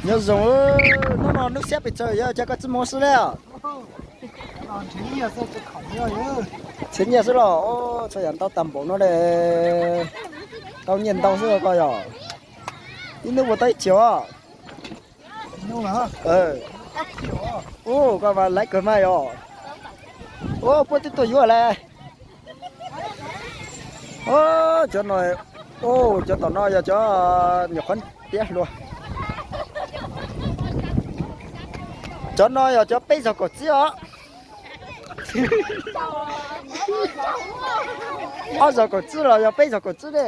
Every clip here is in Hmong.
Nyob zoo, hnub no hnub xiab pes tsawg yog cas koj tsis mus ua si li? Txhiab nyiaj xwb los txhua yam ntau tag npaum no li. Tau nyiaj ntau xwb koj yog. Ib hnub puas tau ib txhiab? Ub, koj mas laiv kawg mas yog. Ub, puab twb tuaj yuav lawm. Cov no, cov tom no yog cov nyuam qhuav tiav hluas. Cov no yog cov peb zaug kaum tsib os. Ob zaug kaum tsib los yog peb zaug kaum tsib ne.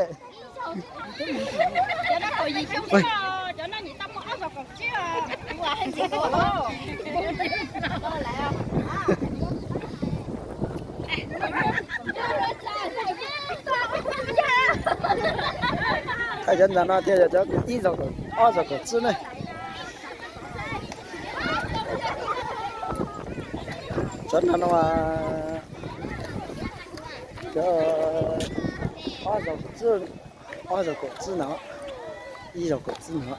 Cov ntawm no thiaj yog cov ib zaug, ob zaug kaum tsib ne. Cov no no, cov ob zaug kaum tsib, ob zaug kaum tsib no, ib zaug kaum tsib no.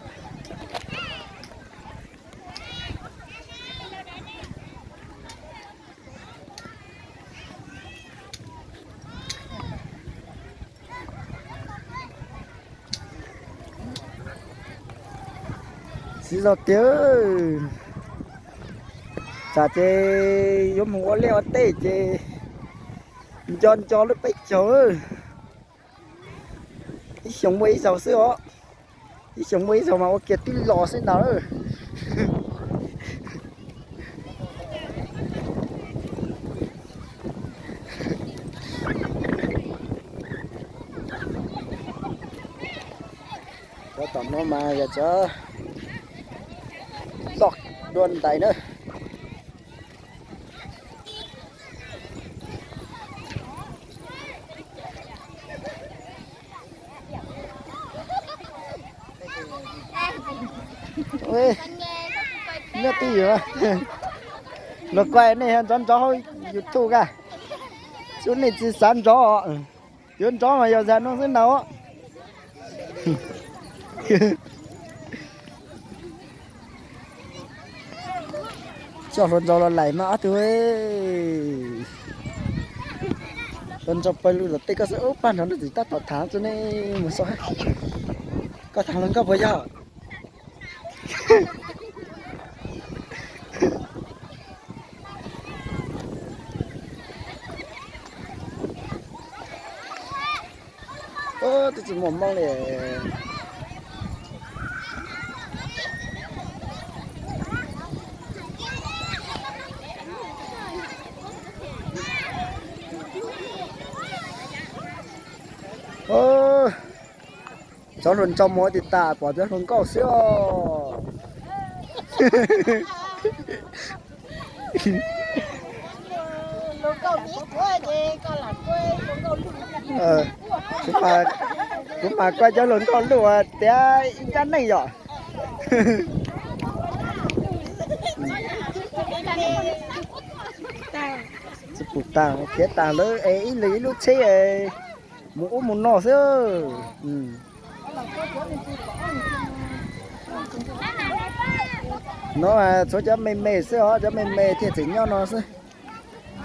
Txiv zog tiag, tsam ces yuav mus ua liaj ua teb ces nco nco lub peb caug. Ib xyoos muaj ib zaug xwb os. Ib xyoos muaj ib zaug mas ua kiag tib los xwb ntag. Cov tom no mas yog cov loj dua ntais na. Nyob twj ywm, luag kuaj nej ntxov ntxov hauv YouTube ka, xub nej tsis xav ntxov, yuav ntxov mas yog zag no xwb ntag. Coj hluas nraug los laim mas ob tug. Hluas nraug pawg lug tom tej koj xwb, ub, pab nrog nws txiv tab tom tham tso nej mus xwb. Koj tham hluas nkauj puas yog? Twb tsis muaj hmoo li. Cov hluas nraug mus ua tsis tas pom cov hluas nkauj xwb os. Kuv mas kuaj cov hluas nkauj luj tiav ib nrab neej yom. Tsis pum tas, khiav tas lawm es ib leeg ib lub tsheb mus ub mus no xwb. No tshuav cov me me xwb os, cov me me thiaj tseem nyob no xwb.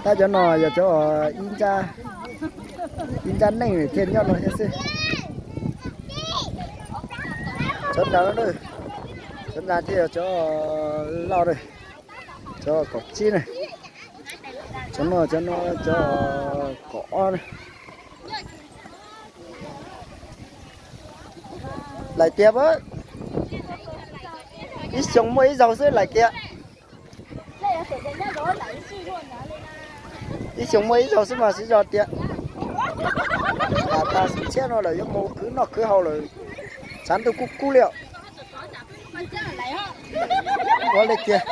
Tab cov no yog cov ib nrab neej thiaj nyob no thiab xwb. Cov ntawd, cov ntawd thiaj yog cov loj na, cov kaum tsib na, cov no cov no cov kaum ob na. Laim tias ib xyoo muaj ib zaug xwb laim tias. Ib xyoo muaj ib zaug xwb mas siv zog tias. Tag xyoo tshiab no lawm yuav mus khwv noj khwv haus lawm, tshav ntuj kub kub li os. Ua li tias,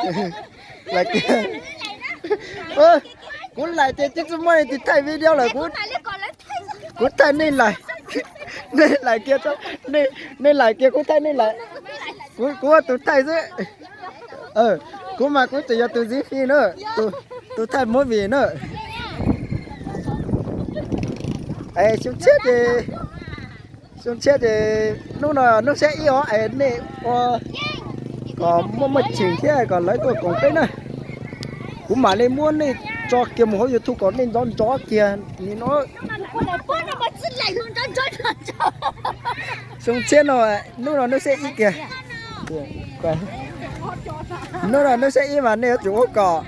laim tias, kuv laim tias twb tsis muaj leej twg thaij video lawm, kuv thaij nej laim, nej laim kiag, nej laim kiag kuv thaij nej laim, kuv ua tus thaij xwb. Kuv mas kuv tseem yog tus zib fij na, tus thaij movie na. Es xyoo tshiab ces, xyoo tshiab ces hnub no hnub xiab ib os es nej ua, Muaj muaj cheem thiab kom lawv tuaj koom peb na. Kuv mam li muab nej tso kiag mus hauv YouTube kom nej nrov nrov kiag li no. Xyoo tshiab no, hnub no hnub xiab ib kiag. Hnub no hnub xiab ib mas nej yuav tsum ua kom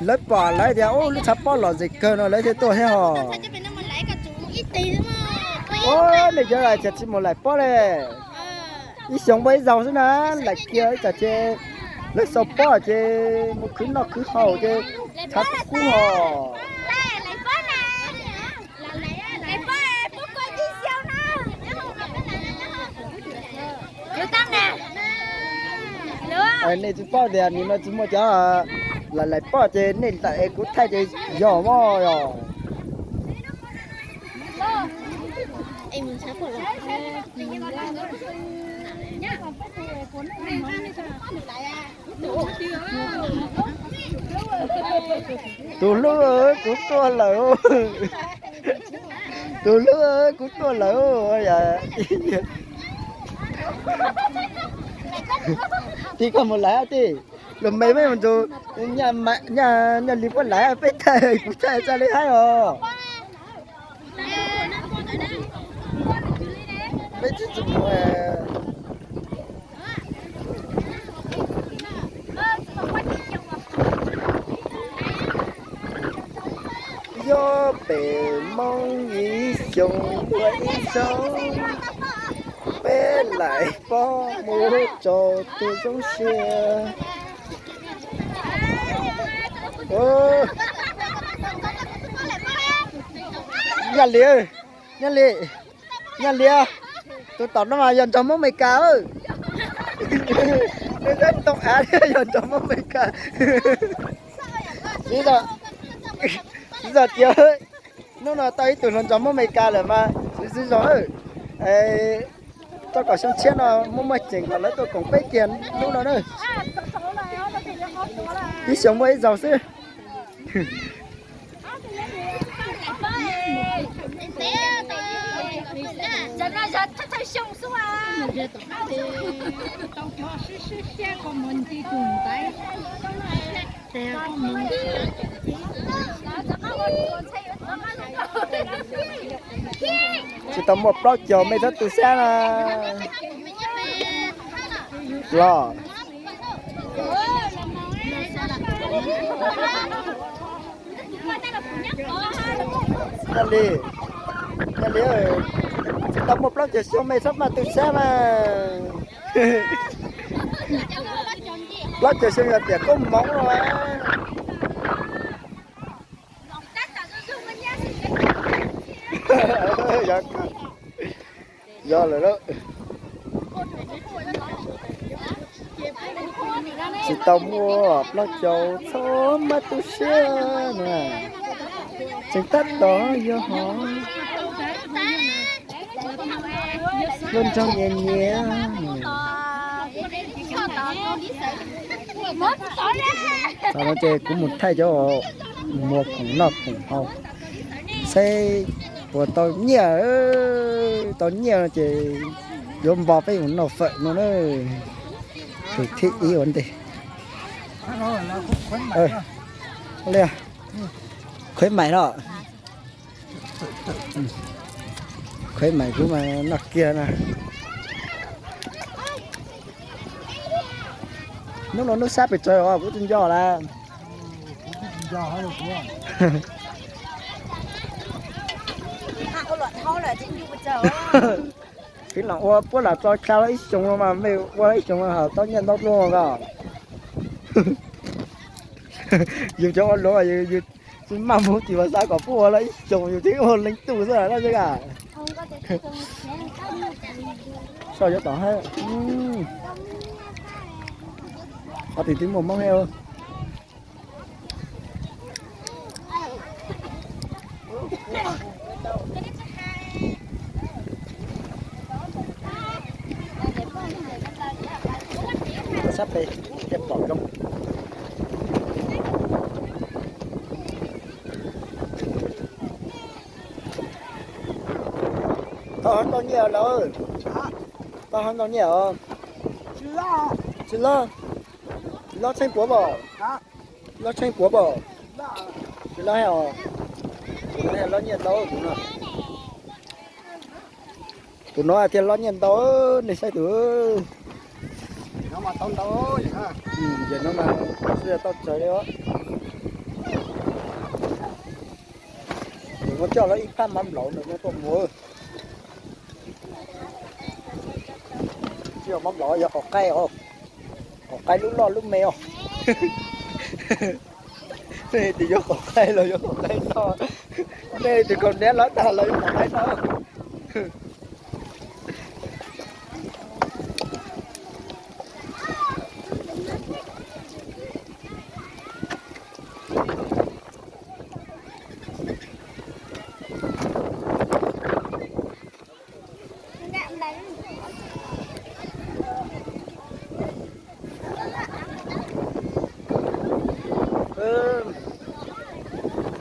lawv pom lawv tias ub lub tshav pob lom zem kawg no lawv thiaj tuaj thiab hos. Ua nej cov laim cas tsis mus laim pob le. Ib xyoos muaj ib zaug xwb na, laim kiag ib tsam ces lawv xaus pob ces mus khwv noj khwv haus ces tshav kub kub hos. Nej tsis paub tias nim no tsis muaj cov laim laim pob ces nej laim es kuv thaij ces yog mog yog. Tus hlub, kuv tuaj lawm. Tus hlub, kuv tuaj lawm. Tij, koj mus laim tij, los me peb mus ntus, nyaj li puab laim peb thaij kuv thaij txhaj li haib os. Peb tsis tsis mus. Yog peb Hmoob ib xyoos ua ib zaug, peb laim pob mus rau tus zoo siab. Nyaj Li, Nyaj Li, Nyaj Li, tus tom no mas yog nrog Hmoob Amelikas. Nws tab tom av thiab yog nrog Hmoob Amelikas. Txiv zog tias hnub no tau ib tug hluas nrog Hmoob Amelikas lawm mas txiv zog, rau kom xyoo tshiab no muaj muaj cheem kom lawv tuaj koom peb kiag hnub no na. Ib xyoos muaj ib zaug xwb. Tsis tau muaj plaub caug mej txhob tu sab na. Los. Nyaj Li, Nyaj Li, tsis tau muaj plaub caug xyoo mej txhob maj tu sab mas. Plaub caug xyoo yog tiam koob hmoov no. Yog lawm lauj. Tsis tau muaj plaub caug txhob maj tu siab na. Tseem tab tom yog hov. Luag nrog nyias nyias. Thaum no ces kuv mus thaij cov muag khoom noj khoom haus, saib puas tau nyiaj. Tau nyiaj no ces yuav npo peb mus noj fawm no na. Tus thib ib ua ntej. Khuv mais no. Khuv mais kuv mas noj kiag na. Hnub no hnub sab pes tsawg os kuv tsis nco lawm. Tib los ua puab lam tso chaw los ib xyoos no mas mej ua ib xyoos no tau nyiaj ntau dua ko. Yus cov ua luam yus tsis maj mus tim Vaj Xav kom puab ua los ib xyoos yus thiaj ua leej twg xwb na. Soj yuav tom hab. Ob tug twb muaj Hmoob thiab. Sab pem thiaj pom zoo. Tau hab ntau nyiaj lawm. Tau hab ntau nyiaj os. Tsis loj. Lob tsheej puav pom, lob tsheej puav pom. Tus no, tus no los nyiaj ntau tus no. Tus no thiaj lob nyiaj ntau, nej saib tus. Ces no mas tau tsawg li os. Tus no coj los ib phab mab nplaum ntawm no tuaj mus. Tsis yog mab nplaum, yog qos qaib os. Qos qaib lub loj lub me os. Nej tias yuav qos qaib los yuav qos qaib noj, nej tias kaus hniav los tag los yuav qos qaib noj.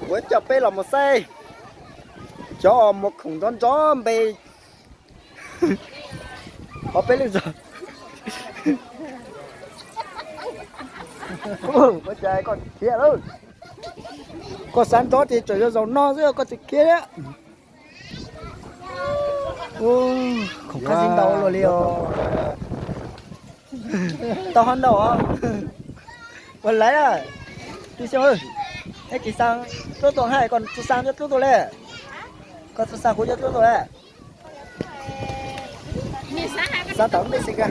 Kuv coj peb los mus saib cov muas khoom nrov nrov npe. Qhov peb lub zog. Ua cas koj khiav lawm? Koj xav nrov ces tseem yog zaum no xwb koj tsis khiav thiab. Khoom qab zib ntau luaj li os. Tau ho ntau os. Ua laiv, tib xyoo, es kis xaa dluab tuaj hais koj txhua xaa cov dluab tuaj le. Koj txhua xaa kuv cov dluab tuaj le. Xav tau mej xi ka.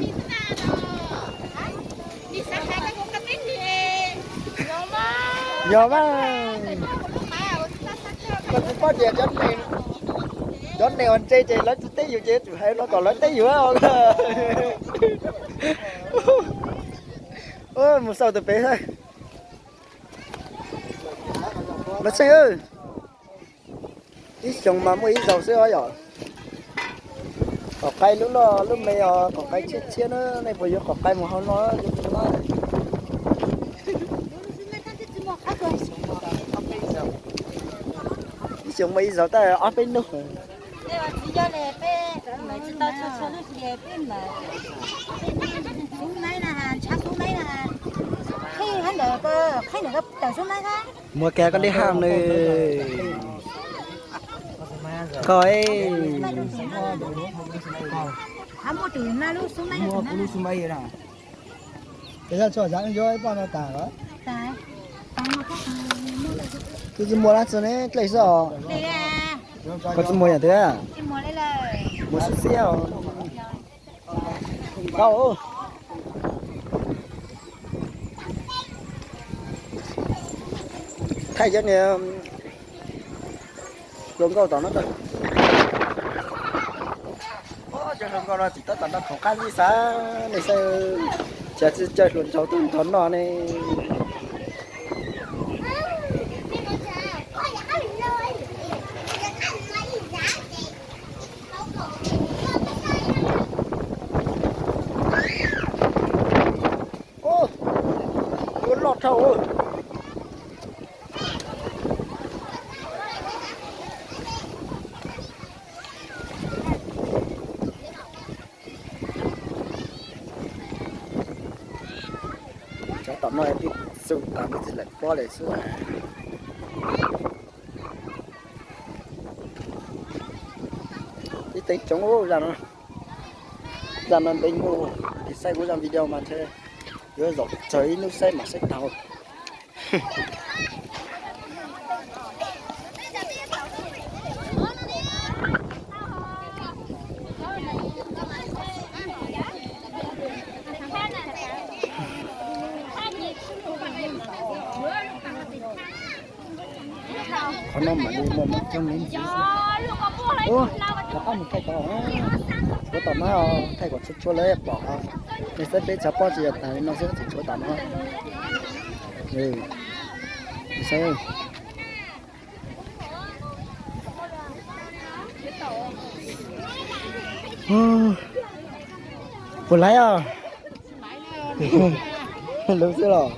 Yog mas. Koj tsis paub tias cov neeg uas ntse ces lawv tsis teb yus ces yuav tsum hais no kom lawv teb yus. Mus xaus tus pem. Los xeeb, ib xyoos mas muaj ib zaug xwb os yom. Qos qaib lub loj lub me os, qos qaib tshiab tshiab na, nej puas yuav qos qaib mus hau no? Ib xyoos muaj ib zaug tab ob peb hnub. Muab kiag koj dib haj nws. Koj, twb tsis muaj dab tsi ne, dlej xwb os. Koj tsis muaj yam twg, muaj xwb xiab os. Thaij cov niag hluas nkauj tom no. Cov hluas nkauj no tsis tab tom noj khoom qab zib xav, nej saib, cas tsis caw hluas nraug tuaj nrog noj ne. Ua loj dhau. Cov tom no tib xu tas nws tsis lam pob li xwb. Ib teev tsoov zaj no, zaj no ntev mus, tis saib kuv zaj video mas ntshe yuav zaum tsawg ib hnub saib mam saib tag. Qhov no mam li muaj mob coob li ntxiv xwb. Ua, rov qab mus thaij tau, tshuav tom no, thaij kom txhua txhua lawv pom. Nej saib peb tshav pob tsis yog tas li no xwb, tseem tshuav tom no. Saib. Puas laiv os? Lub xwb los.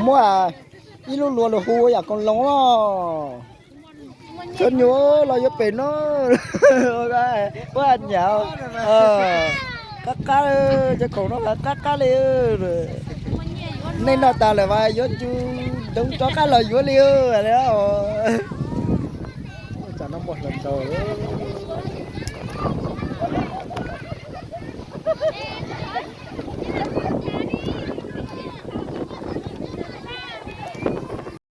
Muaj ib lub luag lus hu yam koos loos os. Cov nyuam los yuav pem no. Ua nyam, qab qab, cov khoom no mas qab qab li. Nej noj tas lawm mas yuav cov ntoo rov qab los yuav li. Tsam no muaj hluas nraug.